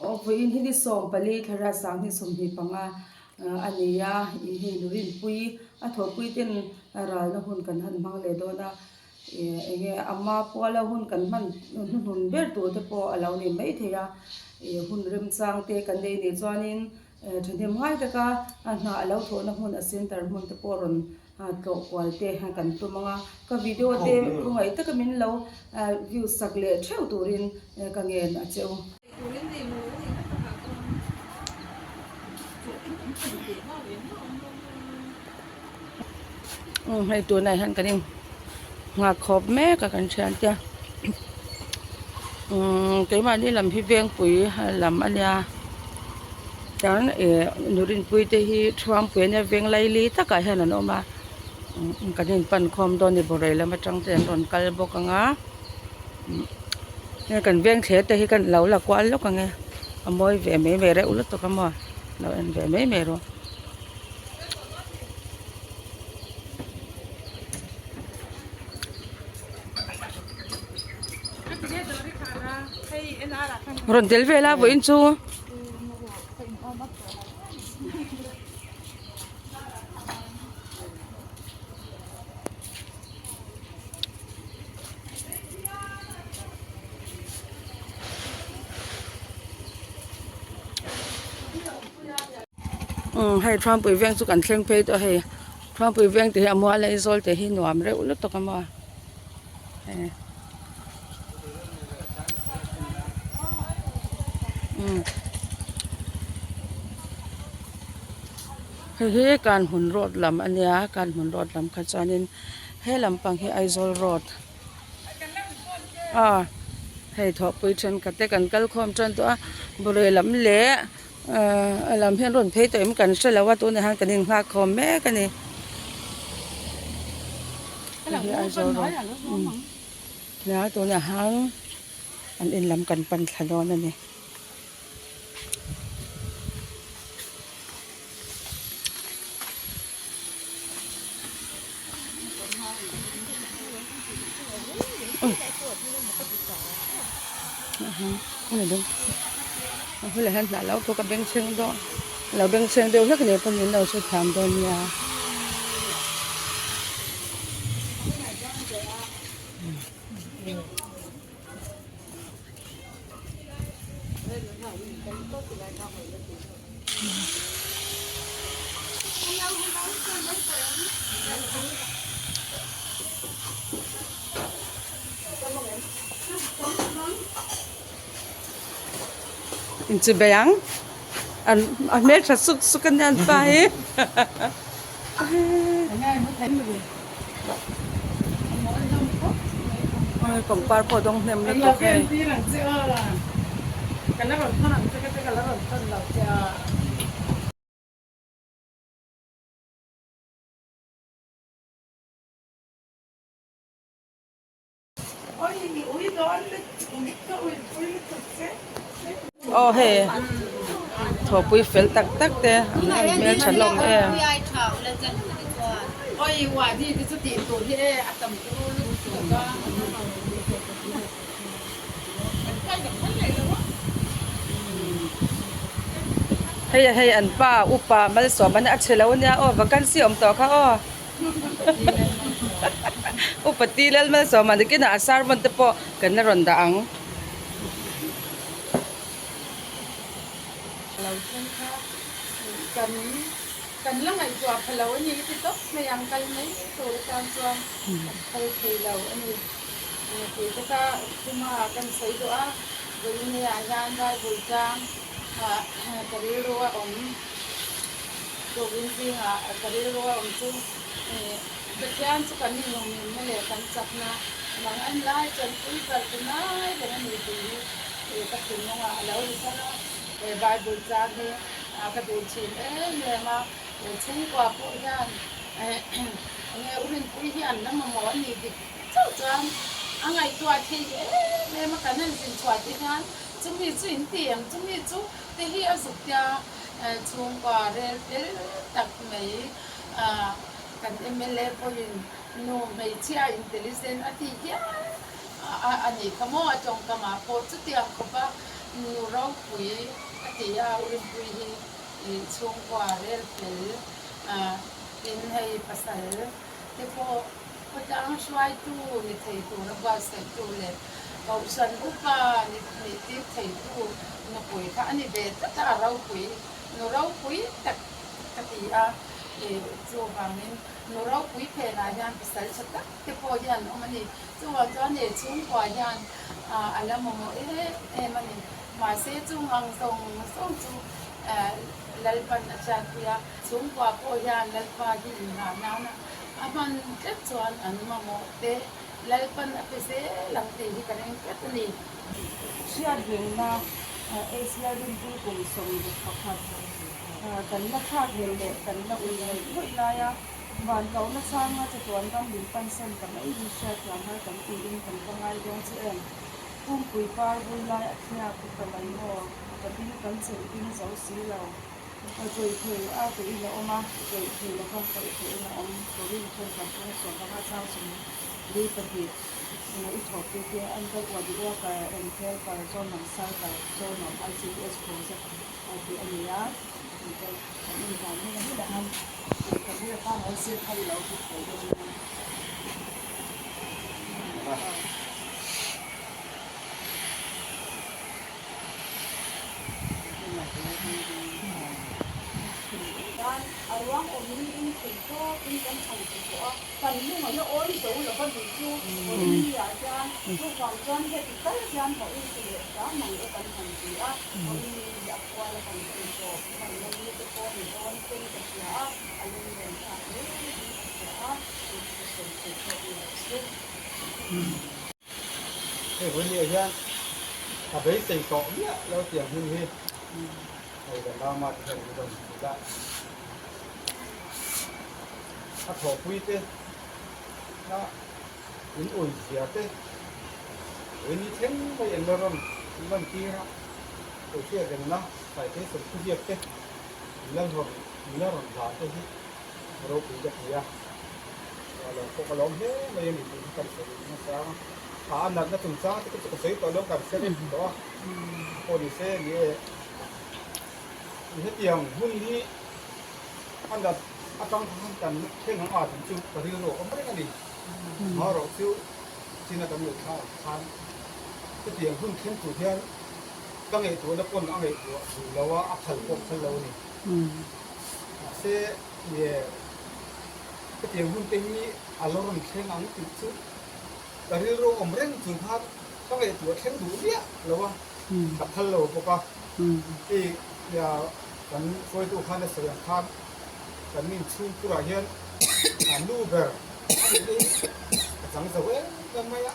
Aw vawiin hi ni 14 thlarah 2025 a ni a, ih hei Nurinpui a thawhpui ten ralna hun kan han hmang leh dawn a, ih eng nge ama puala hun kan hman hnuhnun ber tur te pawh a lo ni maithei a, ih hun remchang te kan nei nih chuanin thahnem ngai taka a hna a lo thawhna hmun a center hmun te pawh rawn tlawh kual te kan tum ang a, ka video te khawngaih taka min lo view sak leh theuh turin ka ngen a che u. Hei tunah hian kan in nghak khawp mek a kan thian te keimahni lam hi vengpui lam a nia chuan ih nurinpui te hi thuampui ania veng laili takah hian an awm a kan inpan khawm dawn a ni bawrei lam atang te an rawn kal bawk ang a hei kan veng thler te hi kan lo la kual lawk ang e a mawi ve mai mai reuh lutuk a maw lo en ve mai mai rawh. Rawn tel vel a vawiin chu. Umm hei Thuampui veng chu kan thleng phei tawh a hei Thuampui veng tih hi a mual Aizawl tih hi nuam reuh lutuk a maw hei umm hei hi Kanhmun road lam a nia Kanhmun road lam kha chuanin he lampang hi Aizawl road a hei thawhpui thenkhat te kan kal khawm tan tawh a bawrei lam leh ahh a lam hian rawn phei tawh em kan hre lo a tunah hian kan innghak khawm mek a ni hei hi Aizawl road nia tunah hian an in lam kan pan thla dawn a ni. A bulah hian hnah lo pawh ka bengchheng dawn lo bengchheng deuh hlek ania pawn min lo hre thiam dawn nia. Inchibei ang an a hmeltha suk suk ania an pa hi. Pangpar pawh a dawng hnem lutuk hei. Aw hei thawhpui fel tak tak te an hmeltha hlawm em. Hei hei an pa upa malsawm a nia a chhe lo ania aw vacancy awm tawh kha aw. Upa ti lal malsawm a nikinah a sermon te pawh kan la rawn dah ang. Lo thleng kha kan kan la ngaihtuah pha lo a ni ti tawp mai ang kal mai tur atan chuan kan phal thei lo a ni. Tih te kha thuma kan sawi duh a, vawiin ah hian Bible tang ka rilru a awm. Tukin zingah ka rilru a awm chu Pathian chu kan inlungninna leh kan chakna mang an lai chuan pui kal ta ngai reng a ni tih hi ka thinlungah a lo ri thar a. He Bible chang hi ka duh thin em em a, chhungkua pawh hian enge u Rinpui hi an la mamawh a ni dik chauh chuan a ngaihtuah thei em em a, kan han zin chhuah te hian chumi chu in ti ang chumi chu te hi a zuk tia. Chhungkua rel fel tak mai kan mla pawhin nu hmeichhia intelligent a tih hial a nih kha maw a tawngkamah pawh chutiang khawpa Nu ropui a ti a, U Rinpuii hi chhungkua rel fel tin hei pasal te pawh khawtlang hruaitu ni thei tura buatsaihtu leh Kohhran upa ni nih tir theitu nupui kha a ni ve tlat a, a ropui nu ropui tak ka ti a, chuvangin nu ropui phenah hian pasal tha tak te pawh hi an awm a ni. Chuvang chuan he chhungkua hian a la mamawh em em a ni. Mahse chung ang zawng zawng chu Lalpan a hriatpui a, chhungkua pawh hian Lalpa hi inngah nana a hman tlat chuan an mamawh te Lalpan a pe zel ang tih hi ka ring tlat a ni. Hriatrengna Asia rinpui kum 11 kan la thlak hlel leh kan la ui ngawih ngawih laia van kohna chhanga chatuan ram min pansan ta mai hi hriatthiam har kan tiin kan va ngai dawn che em? Pumpui par vui lai a thliak ta mai maw? Ka ding kan chelh ding zo si lo. Ka zawih thei a kohin a awm a, zawih thei lova koih theihin a awm. Korin thenkhat pawh sawmvanga chang 42 i thawhpui te an kal uah duh worker and helper Zawlnam Circle, Zawlnam ICDS Project tih a ni a. Kan inhlan hun a hunah han lehkhabu a pangngai zir kha i lo hmu thei dawn nia. Tan a ruang awm niin thei tawkin kan chhan ti tawh a, kan lung a la awi zo lo va nih chu Awini ah hian chuvang chuan heti tal hian haw in ti leh hram ang e kan han ti a, Awini hi a kual a kan en tawp hman na ni te pawh ni dawn ten ka hria a, a lunglen thlak hle in ka hria a, chu chu ka sawi theih pawh ni lo se. Hei vawiin hian a beisei tawh miah lo tiang hun hi hei kan rama te hian an rawn hmu ta. A thawhpui te na in ui zia te vawiin hi thleng mai an la rawn lan tir a, kei hriat rengna Saithei Sawmthu ziak te in la rawn in la rawn hlan te hi ropui ka ti a, a lo pawh ka lawm hle mai a ni tih hi kan sawi nasa a, a a natna chungchang te chu ka sawi tawh lo kan hre vek tawh a, pawh ni se ni e, hetiang hun hi a nat atang khan kan thleng ang a tih chu ka rilru a awm reng a ni, amaherawh chu china kan ngaihthla ang khan hetiang hun thleng tur hian ka ngaihtuahna pawn a ngaihtuah duh lo a, a phal pawh phal lo a ni. Mahse, nge hetiang hun te hi a lo rawn thleng ang tih chu ka rilru awm reng chung khan ka ngaihtuah thleng duh miah lo a, ka phal lo bawk a. Hei kan hruaitu khan a sawi ang khan kan inchhungkurah hian a nu ber a nih hi ka chang zo em em mai a,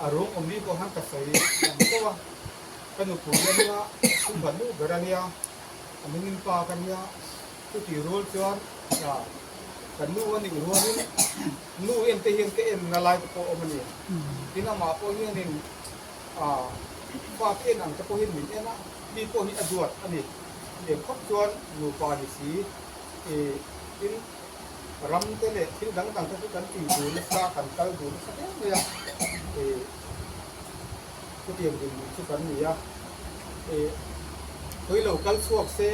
a ruang awm mi pawh khan ka sawi ang tho a, ka nupui a nia, chhungkhat nu ber a nia. A hmingin pa ka nia, chutih rual chuan ka nu a nih rualin nu en te hian ka en na lai te pawh a awm a ni. Tin amah pawh hianin fa te en ang te pawh hian min en a, mi pawh hi a duat a ni. Eng khawp chuan nupa ni si tin ram te leh thil dang dang te chu kan tih duh nasa, kan kal duh nasa hle mai a, chutiang dinhmun chu kan ni a. Khawi lo kal chhuak se,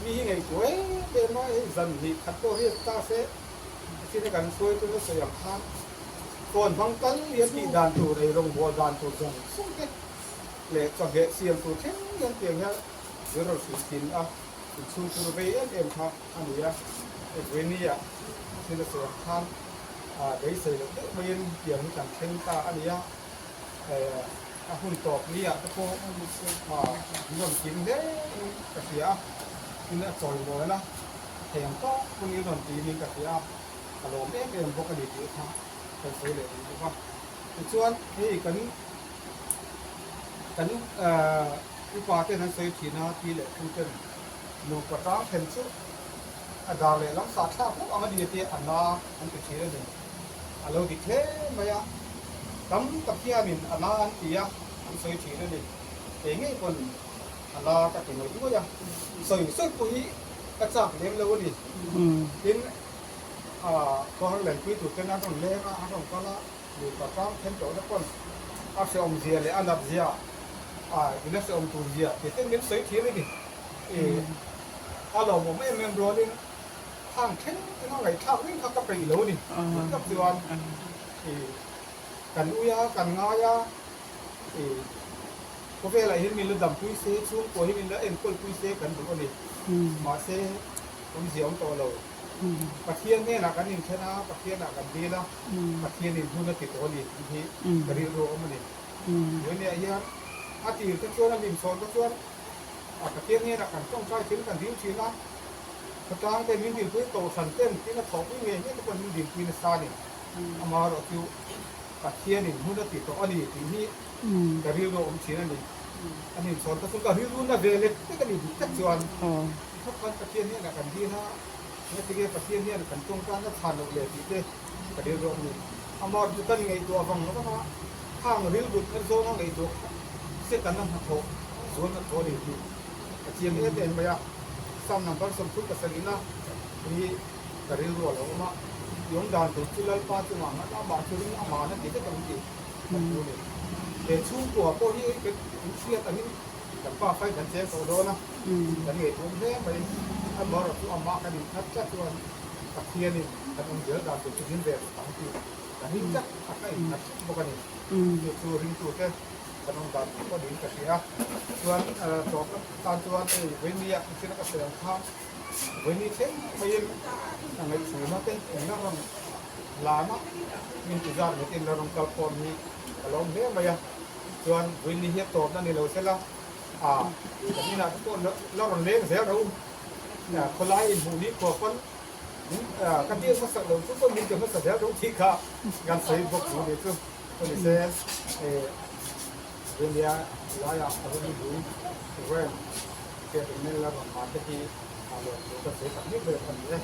mi hi ngaihtuah em em a, hei zan hnih khat pawh riat ta se, china kan hruai chu na sawi ang khan phone hmang tal hian tih dan tur, ei rawngbawl dan tur zawng zawng te leh chawhmeh siam tur thleng hian tiang hian zir rawn hrilh thin a, inchhung tur vei em em kha a ni a, hei vawinia china sawi ang khan beisei loh deuh maiin tiang hi kan thleng ta a ni a. A hun tawp ni ah te pawh an rawn kim hle in ka hria a, tin a chawi mawi a, thei ang tawk pawn in rawn tim in ka hria a, ka lawm em em bawk a ni tih kha kan sawi leh duh bawk a. Tichuan hei kan kan upa ten an sawi thin a, pi leh pu ten nupa tang then chu a dar leh lam sah thlak bawk ang a ni tia a na an ti thin a ni. A lo dik hle mai a, tam tak hianin a la an ti a, an sawi thin a ni. Kei ngei pawn a la ka ti ngawih ngawih a, sawi sawi pawh hi ka chak lem lo a ni. Tin, khawhar lenpui tur ten an rawn leng a, an rawn kal a, nupa tlang then tawhna pawn a hrehawm zia leh a nat zia. I la hrehawm tur zia tih ten min sawi thiam i ni. A lawmawm em em rualin khang thleng thleng a ngaihthlak reng kha ka peih lo a ni. Dik tak chuan kan ui a, kan ngai a, khawvelah hian min la dampui se, chhungkua hi min la enkawlpui se kan duh a ni. Mahse, awmzia awm tawh lo. Pathian hnenah kan inthen a, Pathianah kan dil a, Pathianin hun a ti tawh a ni tih hi ka rilru a awm a ni. Vawinia hian a tir te chuan a hlimchhawn te chuan a Pathian hnenah kan tawngtai thin kan dil thin a, khawtlang ten min dilpui kohhran ten tin a thawhpui ngei ngei te pawhin min dilpui nasa a ni. Amaherawh chu Pathianin hun a ti tawh a ni tih hi ka rilru a awm thin a ni. A hlimchhawn te chu ka rilru na ve lek lek a ni dik tak chuan. Thawk khan Pathian hnenah kan dil a, ngatinge Pathian hian kan tawngtan a chhan loh le tih te ka rilru a ni. Amah chu kan ngaihtuah vang vang a, khang rilrut na zawnga ngaihtuah kha Satan a hnathawh zual na thaw a ni tih ka chiang em em mai a. Psalm number 37 ina hi ka rilru a lo awm a, i awm dan tur chu Lalpa chungah nghat a, amah chu ring amah na ti vek ang tih ka hmu a ni. He chhungkua pawh hi ka inhriat angin Kan pa kha kan cheng tawh dawn a, kan ngaihtuam hle mai. Amaherawh chu amah kan inkhat tlat chuan Pathianin kan awm zel dan tur chu hlim ve rawh ang tih kan ring tlat a, ka inkhat tlat bawk a ni. Chu chu ringtute kan awm dan tur pawh niin ka hria. Chuan tawp tan chuan hei Vawinia thil a ka sawi ang kha Vawini thleng maiin a ngaihchhuna te engna rawn lan a, min ti zat ngawtin la rawn kal khawm hi ka lawm hle mai a. Chuan Vawini hi a tawpna ni lo sela, a kan inah te pawh la rawn leng zel ro. Khawlai inhmuh ni khua pawn min ka biak hmasak lo chu pawn min ti hmasa zel ro tih kha kan sawi bawk chu ni chu. Chuan ni se Vawinia laiah a rawn inbui rem hriat eng mel la rawn man te hi a lawm thu ka sawi tak mek ber a ni e.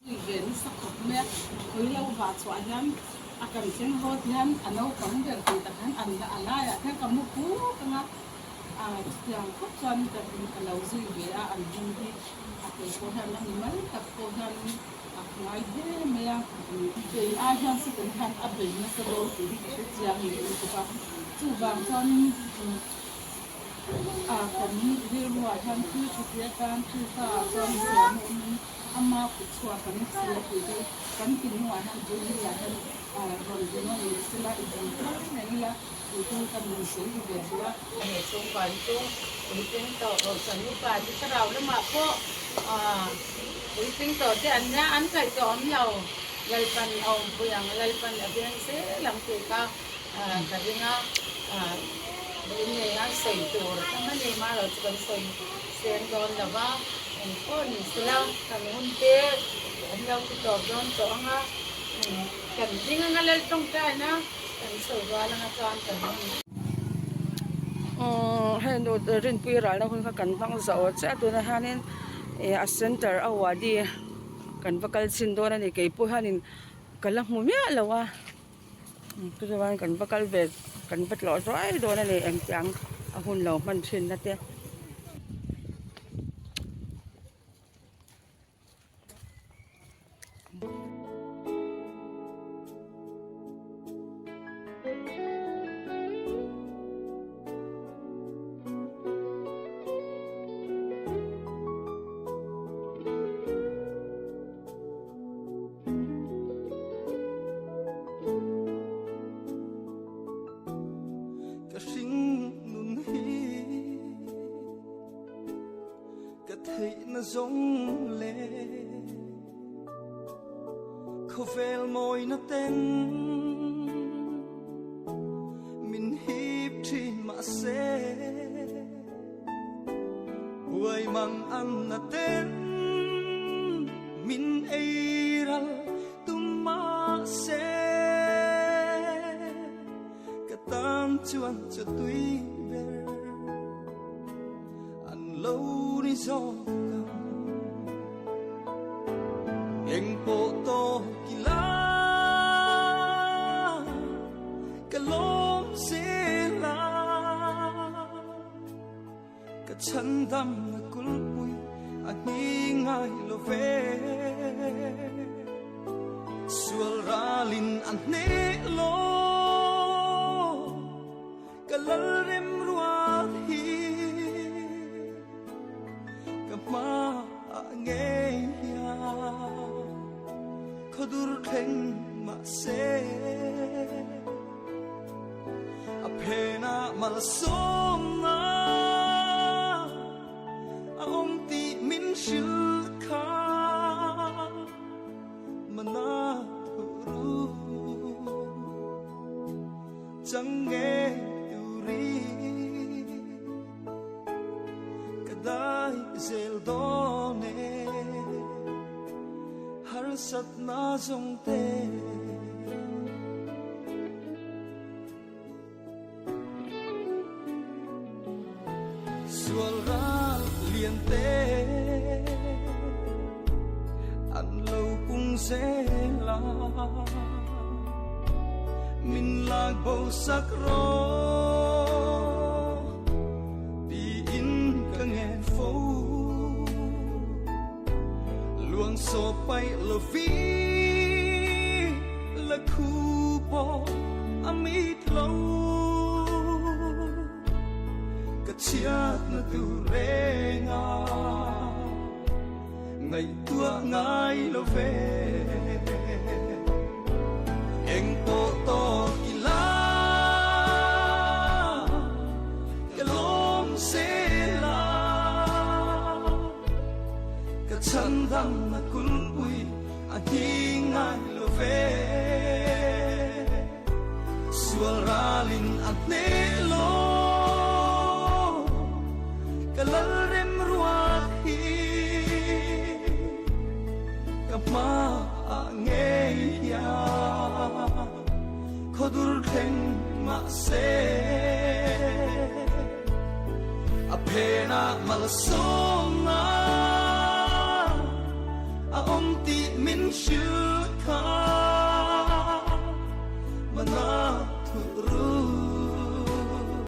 Zui ve nasa khawp mai a, khawi lo vah chhuah hian A kan thleng rawt hian a naupang ber tih tak hian an a laiah hian ka mu puk ang a, a chutiang khawp chuan ka ka lo zui ve a, an hming hi a kei pawh hian a mimal tak pawh hian a ngai hle mai a, kei ai hian second hian a bei nasa dawn tih hi ka hre chiang leh lutuk a, chuvang chuanin a kan rilruah hian thil tha ti atan thil tha ah chuan siam a awmin Ama kut chhuak kan si a tih hi kan thinlungah hian Julie-ah hian rawn ri nawn leh sela i dang thar reng ila tih chu ka nun sawi ve duh a. He chhungkua hi chu puitling tawh Kohhran upa te thlarau lamah pawh puitling tawh te an nia an kaih tawh awm lo. Lalpan a awmpui ang, Lalpan a veng zel ang tih kha ka ring a. Innei an sawi tur tam a ni, marawh chu kan sawi seng dawn lo va. Eng pawh ni sela kan hun te an lo ti tawp dawn tawh ang a, kan ding anga lal tawngtaina kan sawi rual anga chuan kan hun. Hei nu rinpui ralna hun kha kan hmang zauh chiah tunah hianin ih a center a wadi kan va kal chhin dawn a ni keipawh hianin ka la hmu miah lo a. Chuan kan va kal ve kan va tlawh zuai dawn a ni engtiang a hun lo hman thin na te. Ka hring nun hi ka theihna zawng le khawvel mawina ten min hip thin mahse Huai mang ang na ten min ei ral tum mah se ka tan chuan chaw tui ber an lo ni zawk ang eng pawh tawk ila ka lawm zel a. Ka chhandam na kulpui a hni ngai lo ve. Sual ralin a hneh lo ka lal. hian Khawdur thleng mahse A phena malsawmna a awm tih min hrilh kha Mana thuru chang nge turin Ka dai zel dawn e Harsatna zawng te. Sual ral lian te an lo pung zel a, min lak bo sak rawh tiin ka ngen fo. Luang saw paih lovi la khu pawh a mit lo. Ka chhiatna tur renga ngaihtuah ngai lo ve. Eng pawh tawk ila ka lawm zel a. Ka chhandamna kulpui a nghing ngai lo ve. Sual ralin a hneh lo. Ka lal rem ruat hi ka hma ah ngei hian khawdur thleng mahse a phenah malsawmna a awm tih min hrilh.